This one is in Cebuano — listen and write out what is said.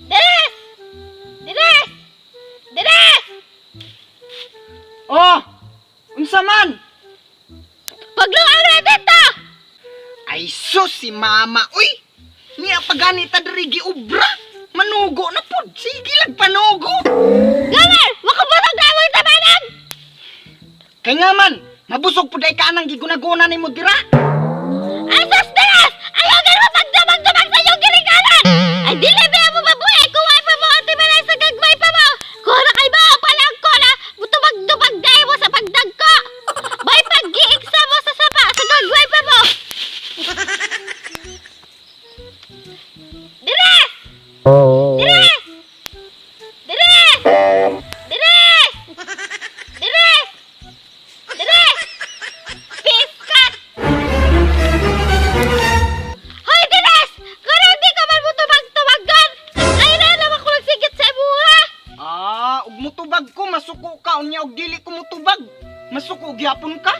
Deres! Deres! Deres! Oh! Unsa man? Pagluang na dito! Ay sus si mama uy! Niya pa ganita diri giubra. Manugo na pud. Sige lag panugo. Gamer! Makabusog na mo yung tabanan! Kay nga man, mabusog pud ay ka anang gigunaguna nimo dira. Ay sus, Deres! Ayaw ganun mo pagdumag-dumag sa iyong ginikanan! Ay dili ba mo mabuhi kung ay pa mo ang timanay sa gagmay pa mo! Kung na kay mo, palang ko na tumag-dumag dahil mo sa pagdagko! May pag-iiksa mo sa sapa sa gagmay pa mo! Deres! Deres! Deres! Deres! Deres! Deres! Piskat! Hoy, Dines! Karong di ka man mo tumag-tumagan! Ay na naman ko nagsigit sa imuha! Ah, ug mutubag ko masuko ka unya og dili ko mutubag. Masuko gyapon ka.